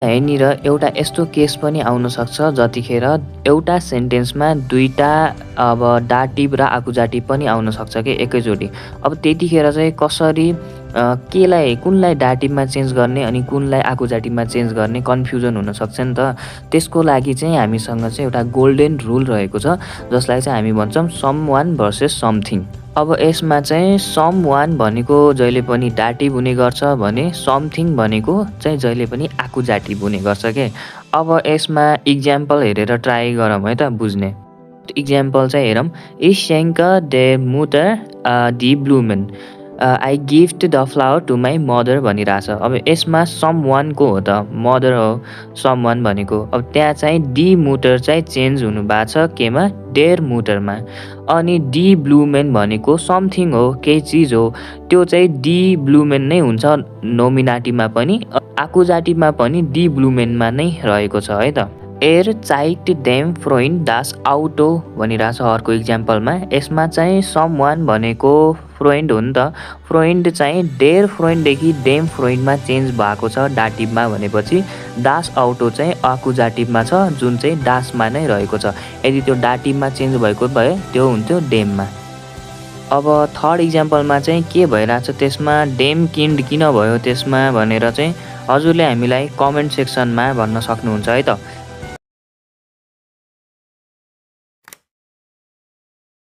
यहाँनिर एउटा यस्तो केस पनि आउन सक्छ जतिखेर एउटा सेन्टेन्समा दुईटा अब दाटिभ र आकुजाटिभ पनि आउन सक्छ के एकैचोटि। अब त्यतिखेर चाहिँ कसरी कुनलाई दाटिभमा चेन्ज गर्ने अनि कुनलाई आकुजाटिभमा चेन्ज गर्ने कन्फ्युजन हुनसक्छ नि त। त्यसको लागि चाहिँ हामीसँग चाहिँ एउटा गोल्डन रुल रहेको छ जसलाई चाहिँ हामी भन्छौँ सम वान भर्सेस समथिङ। अब यसमा चाहिँ सम वान भनेको जहिले पनि दाटिभ हुने गर्छ भने समथिङ भनेको चाहिँ जहिले पनि आकुजाटिभ हुने गर्छ के। अब यसमा इक्जाम्पल हेरेर ट्राई गरौँ है त बुझ्ने। इक्जाम्पल चाहिँ हेरौँ। इस देयर मुटर दि ब्लुमेन I gift the flower to my mother भनिरहेछ। अब यसमा सम वानको हो त मदर हो सम वान भनेको। अब त्यहाँ चाहिँ डी मुटर चाहिँ चेन्ज हुनु भएको छ केमा डेयर मुटरमा। अनि डी ब्लुमेन भनेको समथिङ हो केही चिज हो त्यो चाहिँ डी ब्लुमेन नै हुन्छ नोमिनाटीमा पनि आकुजाटिभमा पनि डी ब्लुमेनमा नै रहेको छ है त। एर चाइट डेम फ्रोइन्ड दास आउटो भनिरहेछ अर्को इक्जाम्पलमा। यसमा चाहिँ सम वान भनेको फ्रोइन्ड हो नि त। फ्रोइन्ड चाहिँ डेयर फ्रोइन्डदेखि डेम फ्रोइन्डमा चेन्ज भएको छ दाटिभमा भनेपछि दास आउटो चाहिँ आकुजाटिभमा छ जुन चाहिँ दासमा नै रहेको छ। यदि त्यो दाटिभमा चेन्ज भएको भए त्यो हुन्थ्यो डेममा। अब थर्ड इक्जाम्पलमा चाहिँ के भइरहेछ त्यसमा डेम किन्ड किन भयो त्यसमा भनेर चाहिँ हजुरले हामीलाई कमेन्ट सेक्सनमा भन्न सक्नुहुन्छ है त।